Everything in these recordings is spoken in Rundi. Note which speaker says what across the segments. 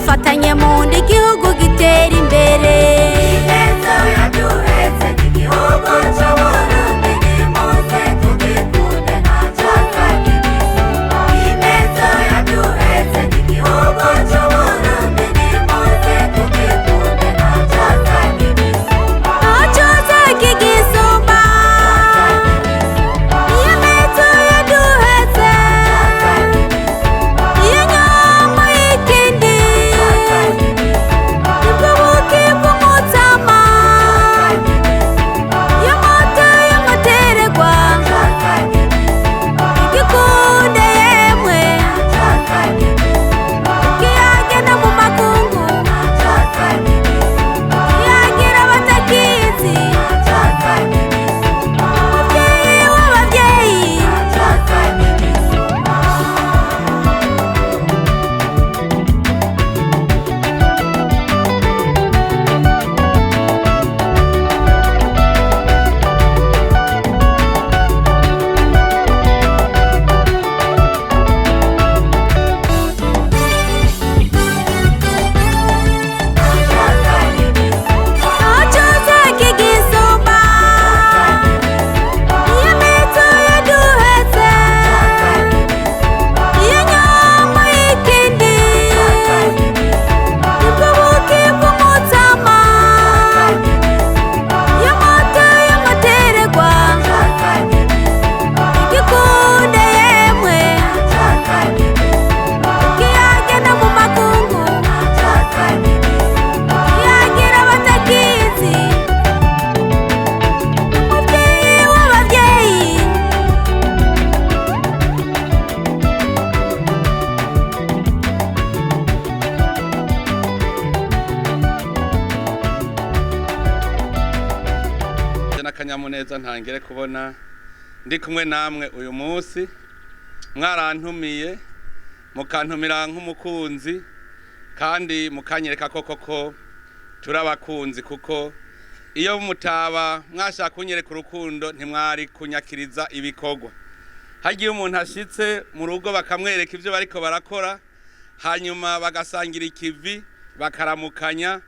Speaker 1: Dufatanye mu nda igihugu gitera imbere.
Speaker 2: Ineza yaduhetse igihugu c'Uburundi, nimuze tugikunde, ntacoza kigisumba. Ineza yaduhetse igihugu c'Uburundi, nimuze tugikunde, ntacoza kigisumba.
Speaker 1: Ntacoza kigisumba. Iyo neza yaduhetse, iyo nyama y'ikindi, nibwo buki bw'umutsama, iyo moto y'amateregwa, igikunde yemwe, kiyagenda mu makungu, kiyagira abatakizi, umubyeyi w'ababyeyi. Ntacoza kigisumba. Iyo mico yaduhetse, iyo nyama y'ikindi, nibwo buki bw'umutsama, iyo moto y'amateregwa, igikunde yemwe, kiyagenda mu makungu, kiyagira abatakizi, umubyeyi w'ababyeyi.
Speaker 3: N'akanyamuneza ntangere kubona ndi kumwe namwe uyu munsi. Mwarantumiye, mukantumira nk'umukunzi, kandi mukanyereka ko koko turi abakunzi, kuko iyo mutaba mwashaka kunyereka urukundo ntimwari kunyakiriza ibikorwa. Hagiye umuntu ashitse mu rugo bakamwereka ibyo bariko barakora, hanyuma bagasangira ikivi, bakaramukanya,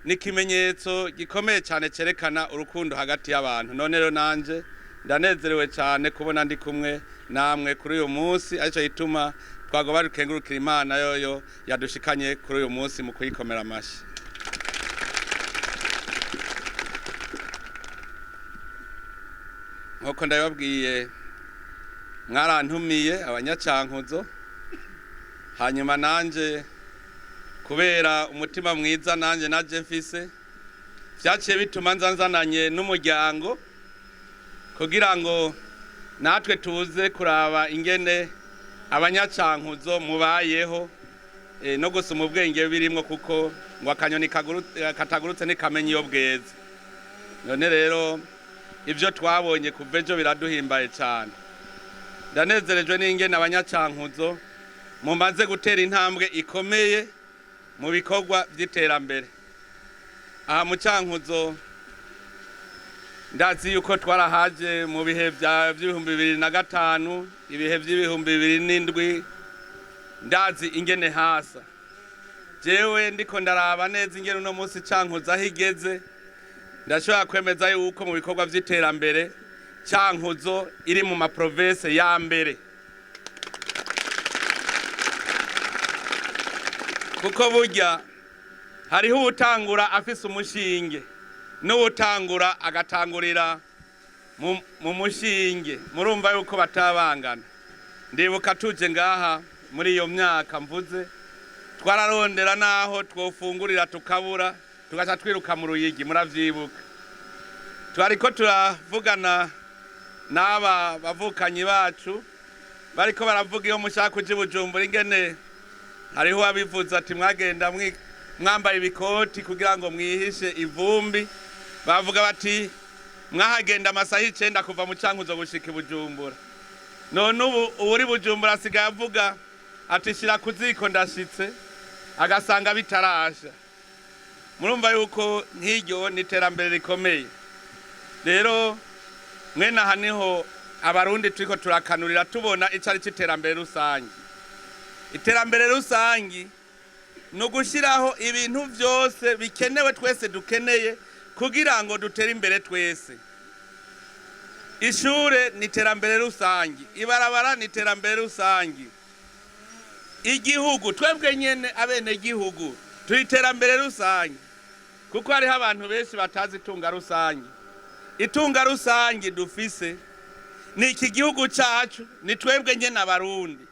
Speaker 3: ni ikimenyetso gikomeye cyane cyerekana urukundo hagati y'abantu. None rero nanje ndanezerewe cyane kubona ndi kumwe namwe kuri uyu munsi, aricyo gituma twagomba dukengurukira Imana yoyo yadushikanye kuri uyu munsi mu kuyikomera amashyi. Nk'uko ndabibabwiye, mwarantumiye abanyacankuzo, hanyuma nanje kubera umutima mwiza nanjye naje mfise, byaciye bituma nza nzananye n'umuryango kugira ngo natwe tuze kuraba ingene abanyacankuzo mubayeho, no gusoma ubwenge birimwo, kuko ngo akanyoni katagurutse ntikamenya iyo bweze. None rero ibyo twabonye kuva ejo biraduhimbaye cyane. Ndanezerejwe n'ingene abanyacankuzo mumaze gutera intambwe ikomeye mu bikorwa by'iterambere. Aha mu Cankuzo ndazi yuko twarahaje mu bihe by'ibihumbi 2005, ibihe by'ibihumbi 2007, ndazi ingene hasa. Jewe ndiko ndaraba neza ingene uno munsi Cankuzo aho igeze, ndashobora kwemeza yuko mu bikorwa by'iterambere Cankuzo iri mu maprovince ya mbere, kuko burya hariho uwutangura afise umushinge n'uwutangura agatangurira mu mushinge, murumva yuko batabangana. Ndibuka tuje ngaha muri iyo myaka mvuze, twararondera naho twofungurira tukabura, tugaca twiruka mu Ruyigi, muravyibuka. Twariko turavugana n'aba bavukanyi bacu, bariko baravuga iyo mushaka kuja i Bujumbura ingene hariho uwabivuze ati mwagenda mwambaye ibikoti kugira ngo mwihishe ivumbi. Bavuga bati mwahagenda amasaha 9 kuva mu Cankuzo gushika i Bujumbura. None ubu uwuri Bujumbura asigaye avuga ati shira ku ziko ndashitse, agasanga bitarasha. Murumva yuko nk'iryo ni iterambere rikomeye. Rero mwene aha niho Abarundi turiko turakanurira, tubona ico ari c'iterambere rusange. Iterambere rusangi Ni ugushyiraho ibintu byose bikenewe twese dukeneye kugira ngo dutere imbere twese. Ishure ni iterambere rusange, ibarabara ni iterambere rusange, igihugu twebwe nyene abenegihugu turi iterambere rusange, kuko hariho abantu benshi batazi itunga rusange. Itunga rusange dufise ni iki gihugu cacu, ni twebwe nyene Abarundi.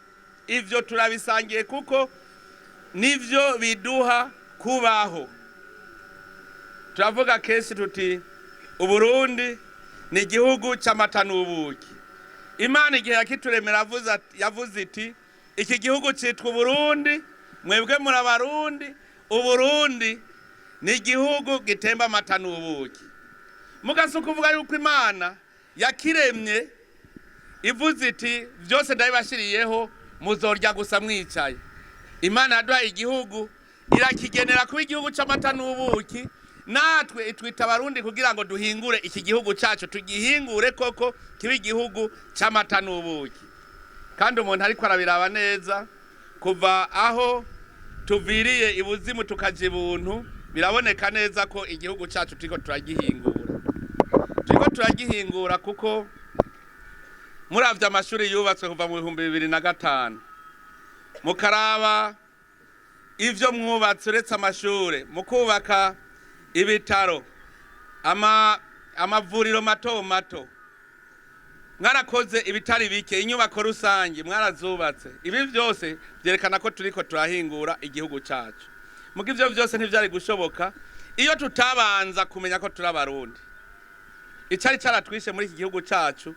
Speaker 3: Ivyo turabisangiye kuko nivyo biduha kubaho. Turavuga kenshi tuti Uburundi ni igihugu c'amata n'ubuki. Imana igihe yakituremera yavuze iti: "Iki gihugu citwa Uburundi, mwebwe muri Abarundi. Uburundi ni igihugu gitemba amata n'ubuki." Mugasi kuvuga yuko Imana yakiremye ivuze iti: "Byose ndabibashiriyeho, muzorya gusa mwicaye." Imana yaduhaye igihugu, irakigenera kuba igihugu c'amata n'ubuki. Natwe itwita Abarundi kugira ngo duhingure iki gihugu cyacu, tugihingure koko kibe igihugu c'amata n'ubuki. Kandi umuntu ariko arabiraba neza, kuva aho tuviriye ibuzimu tukaja ibuntu, biraboneka neza ko igihugu cyacu turiko turagihingura, turiko turagihingura, kuko muravye amashuri yubatswe kuva mu 2005, mukaraba ivyo mwubatse uretse amashure, mukubaka ibitaro, amavuriro mato mato, mwarakoze ibitari bike, inyubako rusange mwarazubatse. Ibi byose byerekana ko turiko turahingura igihugu cacu. Muga ivyo byose ntivyari gushoboka iyo tutabanza kumenya ko turi Abarundi. Icari caratwishe muri iki gihugu cacu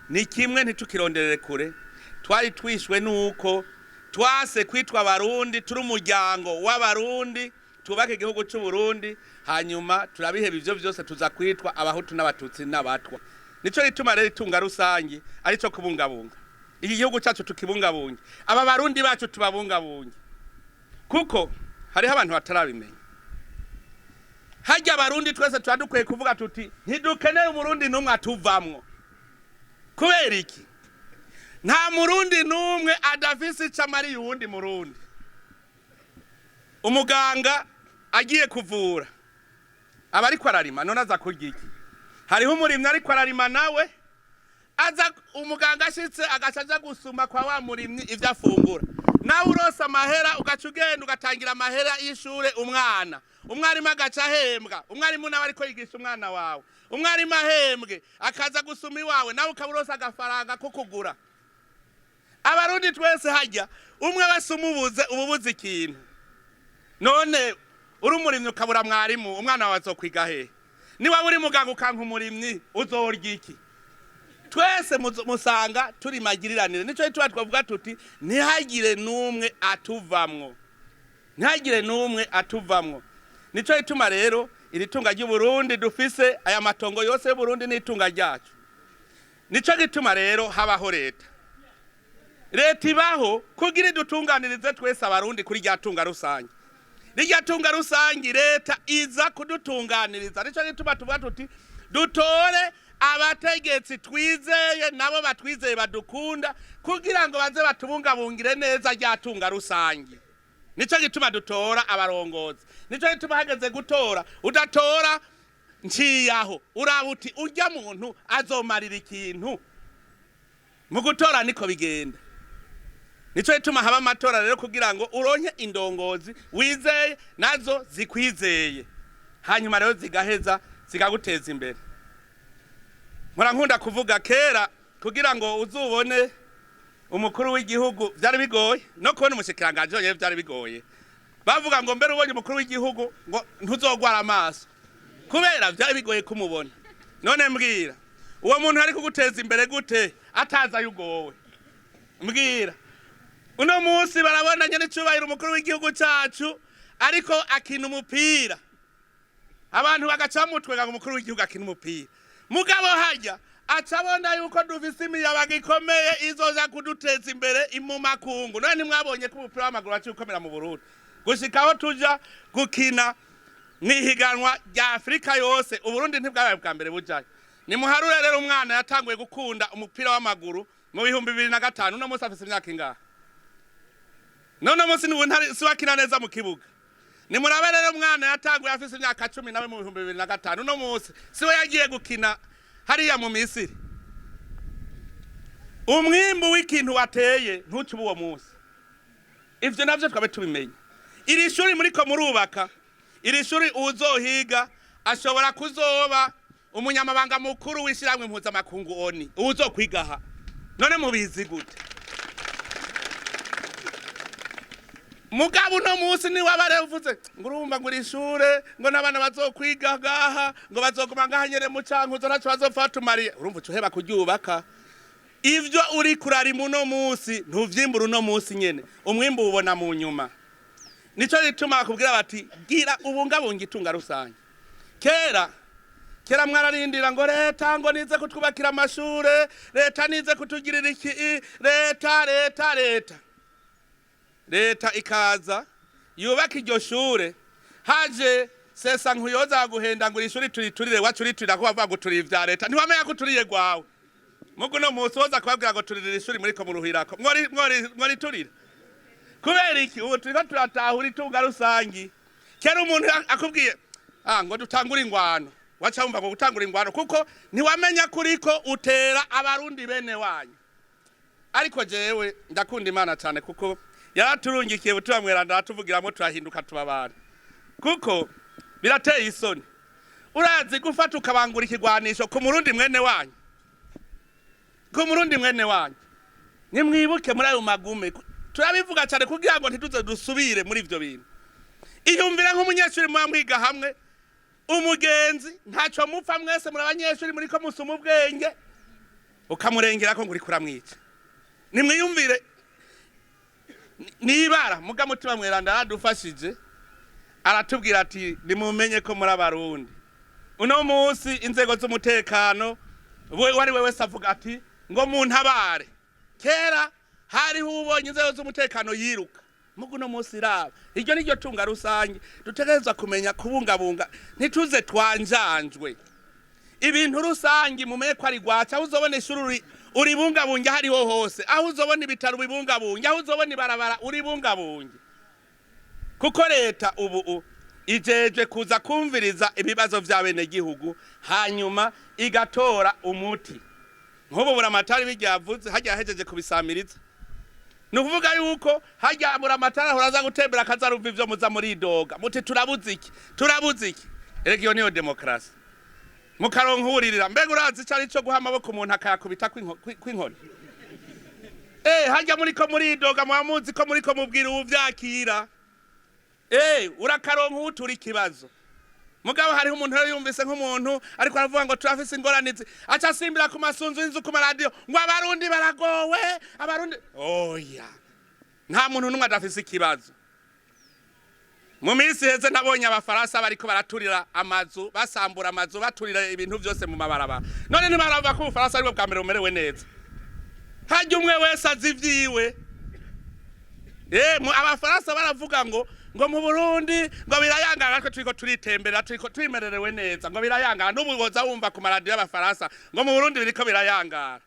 Speaker 3: ni kimwe, ntitukironderere kure. Twari twishwe nuko twase kwitwa Abarundi. Turi umuryango w'Abarundi, twubake igihugu c'u Burundi, hanyuma turabiheba ivyo vyose, tuza kwitwa Abahutu n'Abatutsi n'Abatwa. Nico gituma rero itunga rusangi arico kubungabunga iki gihugu cacu. Tukibungabunge, aba Barundi bacu tubabungabunge, kuko hariho abantu batarabimenya. Harya Abarundi twese tuba dukwiye kuvuga tuti: "Ntidukeneye Umurundi n'umwe atuvamwo." Kubera iki? Nta Murundi n'umwe adafise ico amariye uwundi Murundi. Umuganga agiye kuvura aba ariko ararima, none aza kurya iki? Hariho umurimyi ariko ararima, nawe aza umuganga ashitse agaca aja gusuma kwa wa murimyi ivyo afungura. Nawe urose amahera, ugaca ugenda ugatangira amahera y'ishure umwana, umwarimu agaca ahembwa, umwarimu nawe ariko yigisha umwana wawe. Umwarimu ahembwe akaza gusuma iwawe, nawe ukaba urose agafaranga ko kugura. Abarundi twese hajya umwe wese umubuze ububuze ikintu. None uri umurimyi ukabura mwarimu, umwana wawe azokwiga hehe? Niba uri muganga ukanka umurimyi, uzorya iki? Twese musanga turi magiriranire. Nico gituma twavuga tuti: "Ntihagire n'umwe atuvamwo, ntihagire n'umwe atuvamwo." Nico gituma rero iri tunga ry'Uburundi dufise, aya matongo yose y'Uburundi ni itunga ryacu. Nico gituma rero habaho leta. Leta ibaho kugira idutunganirize twese Abarundi kuri rya tunga rusange. Rirya tunga rusange, leta iza kudutunganiriza. Nico gituma tuvuga tuti: "Dutore abategetsi twizeye, nabo batwizeye, badukunda, kugira ngo baze batubungabungire neza rya tunga rusange." Nico gituma dutora abarongozi. Nico gituma hageze gutora udatora nciyaho, uraba uti: "Urya muntu azomarira ikintu." Mu gutora niko bigenda. Nico gituma haba amatora rero, kugira ngo uronke indongozi wizeye, nazo zikwizeye, hanyuma rero zigaheza zikaguteza imbere. Nkora nkunda kuvuga, kera kugira ngo uzubone umukuru w'igihugu byari bigoye, no kubona umushikiranganji yonyene byari bigoye. Bavuga ngo mbere ubonye umukuru w'igihugu ngo ntuzogwara amaso, kubera byari bigoye kumubona. None mbwira, uwo muntu ari kuguteza imbere gute atazi ayo ugowe? Mbwira. Uno munsi barabona nyene icubahiro umukuru w'igihugu cacu ariko akina umupira, abantu bagaca bamutwenga ngo umukuru w'igihugu akina umupira. Mugabo hajya aca abona yuko dufise imiyabaga ikomeye izoza kuduteza imbere mu makungu. None ntimwabonye ko umupira w'amaguru waciye ukomera mu Burundi, gushika aho tuja gukina mw'ihiganwa rya Afurika yose? Uburundi ntibwabaye bwa mbere bujayo. Nimuharure rero, umwana yatanguye gukunda umupira w'amaguru mu 2005, uno munsi afise imyaka ingahe? None munsi n'ubu ntari si wakina neza mu kibuga. Nimurabe rero umwana yatanguye afise imyaka 10 nawe mu 2005, uno munsi siwe yagiye gukina hariya mu Misiri. Umwimbu w'ikintu wateye ntucuba uwo munsi. Ivyo navyo twabe tubimenye. Iri shuri muriko murubaka, iri shuri uwuzohiga ashobora kuzoba umunyamabanga mukuru w'ishyirahamwe mpuzamakungu ONU, uwuzokwigaha. None mubizi gute? Mugabo uno munsi ni wabare uvuze ngo urumva ngo iri shure ngo n'abana bazokwiga ngaha, ngo bazoguma ngaha nyene mu Cankuzo, ntaco bazopfa batumariye. Urumva uca uheba kuryubaka. Ivyo uri kurarima uno munsi ntuvyimbura uno munsi nyene, umwimbu ubona mu nyuma. Nico gituma bakubwira bati gira ubungabunga itunga rusange. Kera kera mwararindira ngo leta ngo nize kutwubakira amashure, leta nize kutugirira iki, leta leta leta leta ikaza yubaka iryo shure. Haje sesa nkuyoza guhenda ngo ishuri turiturire, wacu uriturira ko bavuga ngo turi ivya leta, ntiwamenya ko uturiye gwawe. Mugu no munsi woza kubabwira ngo turirira ishuri muriko muruhirako, mwori mwori mworiturira kubera iki? Ubu turiko turatahura itunga rusangi. Kera umuntu akubwiye ngo dutangure ingwano, waca wumva ngo gutangura ingwano, kuko ntiwamenya kuriko utera abarundi bene wanyu. Ariko jewe ndakunda Imana cyane, kuko yaraturungikiye butura mweranda aratuvugiramo turahinduka tuba abantu. Kuko birateye isoni, urazi gufata ukabangura ikigwanisho ku murundi mwene wanyu, ku murundi mwene wanyu. Nimwibuke muri ayo magume, turabivuga cyane kugira ngo ntituze dusubire muri ivyo bintu. Iyumvira nk'umunyeshuri muba mwiga hamwe, umugenzi ntacyo mupfa, mwese muri abanyeshuri muriko musoma ubwenge, ukamurengera ko ngo uriko uramwica. Nimwiyumvire nibara muga mutima mweranda yaradufashije, aratubwira ati nimumenye ko muri abarundi. Uno munsi inzego z'umutekano we wari we wese avuga ati ngo muntabare. Kera hariho ubonye inzego z'umutekano yiruka, muga uno munsi raba iryo niryo tunga rusange dutegerezwa kumenya kubungabunga, ntituze twanjanjwe. Ibintu rusange mumenye ko ari gwaca. Aho uzobona ishuri uribungabunge hariho hose, aho uzobona ibitaro ubibungabunge, aho uzobona ibarabara uribungabunge, kuko leta ubu ijejwe kuza kumviriza ibibazo vy'abenegihugu hanyuma igatora umuti. Nk'ubu buramatari bijya yavuze hajya yahejeje kubisamiriza, ni ukuvuga yuko hajya buramatari ahora aza gutembera akazarumva ivyo muza muridoga muti turabuze iki, turabuze iki. Erega iyo niyo demokarasi. Mukaronka uwuririra. Mbega urazi ico ari co guha amaboko umuntu akayakubita kw'inkoni? Hajya muriko muridoga muba muzi ko muriko mubwira uwuvyakira. Urakaronka uwutura ikibazo. Mugabo hariho umuntu rero yumvise nk'umuntu ariko aravuga ngo turafise ingorane izi, aca asimbira ku masunzu y'inzu ku maradiyo ngo abarundi baragowe, abarundi. Oya, nta muntu n'umwe adafise ikibazo. Mu minsi iheze nabonye abafaransa bariko baraturira amazu, basambura amazu, baturira ibintu vyose mu mabarabara. None ntibaravuga ko ubufaransa aribwo bwa mbere bumerewe neza? Harya umwe wese azi ivyiwe. Abafaransa baravuga ngo mu Burundi ngo birayangana, natwe turiko turitembera, turiko twimererewe neza, ngo birayangana. N'ubu woza wumva ku maradiyo y'abafaransa ngo mu Burundi biriko birayangara,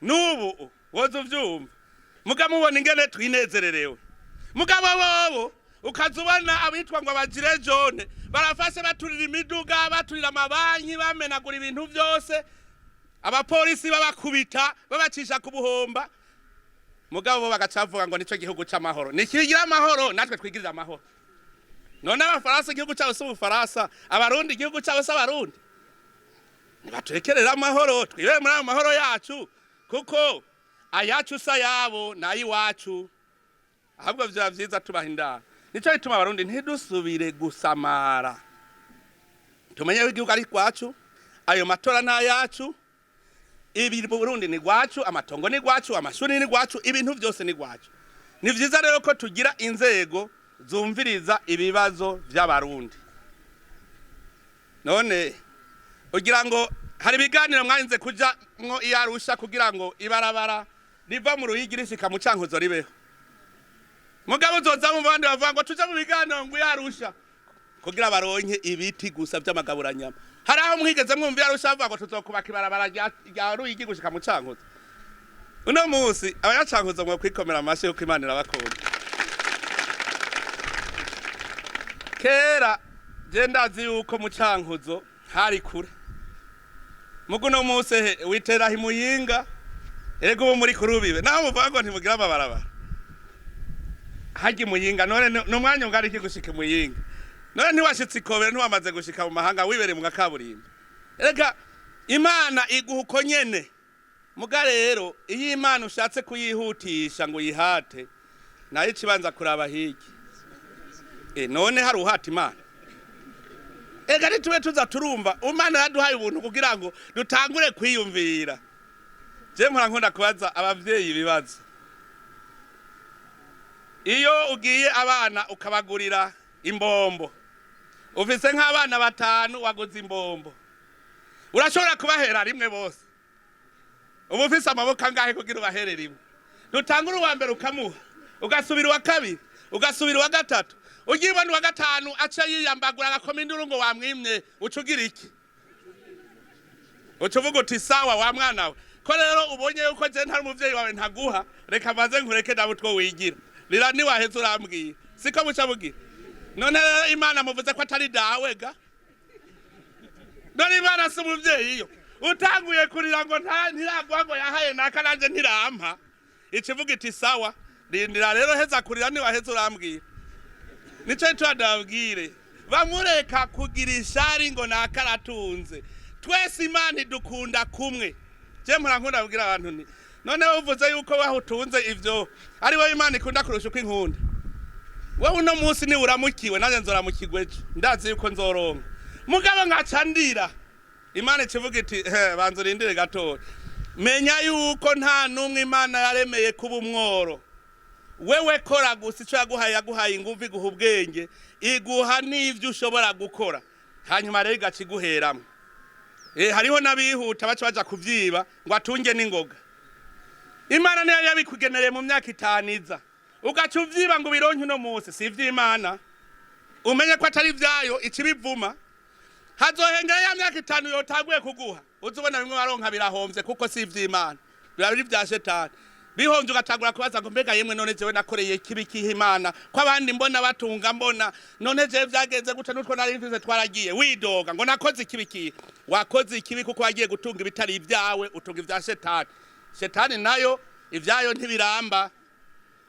Speaker 3: n'ubu woza uvyumva. Muga mubona ingene twinezererewe. Mugabo bobo ukaza ubona abitwa ngo abagire jone barafashe baturira imiduga, baturira amabanki, bamenagura ibintu vyose, abapolisi babakubita babacisha ku buhomba. Mugabo bo bagaca bavuga ngo nico gihugu c'amahoro. Nikigira amahoro, natwe twigirira amahoro. None abafaransa igihugu cabo si ubufaransa, abarundi igihugu cabo si abarundi? Nibaturekerere amahoro, twibere muri ayo mahoro yacu, kuko ayacu si ayabo, ni ay'iwacu. Ahubwo vyoba vyiza tubaha indaro. Nico gituma abarundi ntidusubire gusamara, tumenye ko igihugu ari iwacu, ayo matora ni ayacu, ibi Burundi ni gwacu, amatongo ni gwacu, amashuri ni gwacu, ibintu vyose ni gwacu. Ni vyiza rero ko tugira inzego zumviriza ibibazo vy'abarundi. None ugira ngo hari ibiganiro mwarinze kuja mwo iyo Arusha kugira ngo ibarabara riva mu Ruyigi rishika mu Cankuzo ribeho? Mugabo uzoza mu bandi bavuga ngo tuje mu biganiro ngo iyo Arusha kugira baronke ibiti gusa vy'amagaburanyama. Hari aho mwigeze mwumva iyo Arusha bavuga ngo tuzokubaka ibarabara rya Ruyigi gushika mu Cankuzo? Uno munsi abanyacankuzo mwo kwikomera amashyi kuko Imana irabakunda. Kera je ndazi yuko mu Cankuzo hari kure, muguno munsi he witeraho imuyinga. Ego, ubu muri kurubibe naho muvuga ngo ntimugira amabarabara harya imuyinga. None ni umwanya ungana iki gushika imuyinga? None ntiwashitse ikobero, ntiwamaze gushika mu mahanga, wibereye mu gakaburimbo. Reka Imana iguha uko nyene. Muga rero iyo Imana ushatse kuyihutisha ngo uyihate, nayo ikibanza kuraba hirya. None hari uhata Imana? Ega ntitube tuza turumva Imana yaduhaye ubuntu kugira ngo dutangure kwiyumvira. Je mpora nkunda kubaza abavyeyi ibibazo. Iyo ugiye abana ukabagurira imbombo, ufise nk'abana batanu, waguze imbombo, urashobora kubahera rimwe bose? Uba ufise amaboko angahe kugira ubahere rimwe? Dutangura uwa mbere ukamuha, ugasubira uwa kabiri, ugasubira uwa gatatu. Ugiye ubona uwa gatanu aca yiyambagura agakoma induru ngo wamwimye, uca ugira iki? Uca uvuga uti: "Sawa wa mwana we, ko rero ubonye yuko je ntari umuvyeyi wawe ntaguha, reka maze nkureke nawe utwo wigira rira, niwaheze urambwira." Siko buca bugira? None rero Imana muvuze ko atari dawe ga? None Imana si umuvyeyi? Iyo utanguye kurira ngo nta ntiraguha, ngo yahaye naka nanje ntirampa, ikivuga iti: "Sawa, rindira rero, heza kurira, niwaheze urambwira." Nico gituma ndababwire, bamureka kugira ishari ngo naka aratunze. Twese Imana idukunda kumwe. Je mpora nkunda kubwira abantu nti: "None uvuze yuko waho utunze ivyo ari wowe Imana ikunda kurusha uko inkunda? Wowe uno munsi ni uramukiwe, nanjye nzoramukirwa ejo, ndazi yuko nzoronka, mugabo nkaca ndira." Imana ikivuga iti: "He, banza urindire gatoya. Menya yuko nta n'umwe Imana yaremeye kuba umworo. Wewe kora gusa icyo yaguhaye. Yaguhaye ingufu, iguha ubwenge, iguha n'ibyo ushobora gukora, hanyuma rero igaca iguheramwo." Hariho n'abihuta baca baja kuvyiba ngo atunge n'ingoga. Imana niyo yabikugenereye mu myaka 5 iza, ugaca uvyiba ngo ubironke uno munsi. Si ivy'Imana, umenye ko atari ivyayo, ikibivuma. Hazohengera ya myaka 5 yotanguye kuguha, uza ubona bimwe baronka birahomvye, kuko si ivy'Imana, biba biri vya shetani. Bihomvye ugatangura kubaza ngo: "Mbega yemwe, none jewe nakoreye kibi kiha Imana, ko abandi mbona batunga, mbona none jewe vyagenze gute? Nutwo nari mfise twaragiye." Widoga ngo: "Nakoze ikibi kihe?" Wakoze ikibi kuko wagiye gutunga ibitari ibyawe, utunga ivya shetani. Shetani nayo ivyayo ntibiramba.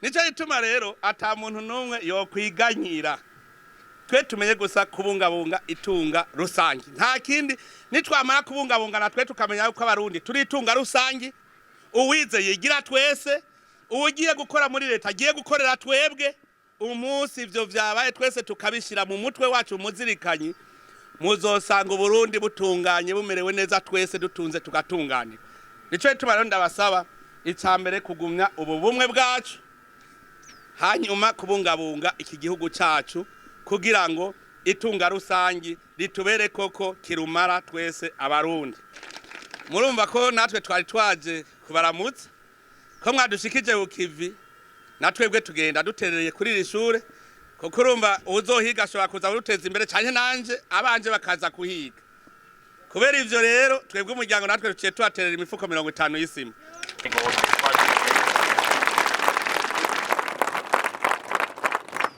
Speaker 3: Nico gituma rero ata muntu n'umwe yokwiganyira. Twe tumenye gusa kubungabunga itunga rusange, nta kindi. Nitwamara kubungabunga natwe tukamenya yuko Abarundi turi itunga rusange, uwize yigira twese, ugiye gukora muri leta agiye gukorera twebwe. Umunsi ivyo vyabaye twese tukabishyira mu mutwe wacu muzirikanyi, muzosanga Uburundi butunganye, bumerewe neza, twese dutunze tugatunganirwa. Nico gituma rero ndabasaba, ica mbere kugumya ubu bumwe bwacu, hanyuma kubungabunga iki gihugu cacu kugira ngo itunga rusangi ritubere koko kirumara twese Abarundi. Murumva ko natwe twari twaje kubaramutsa, ko mwadushikije ku kivi, natwebwe tugenda duterereye kuri iri shure, kuko urumva uwuzohiga ashobora kuza kuruteza imbere, canke nanje abanje bakaza kuhiga. Kubera ivyo rero, twebwe umuryango natwe tuciye tuhaterera imifuko 50 y'isima.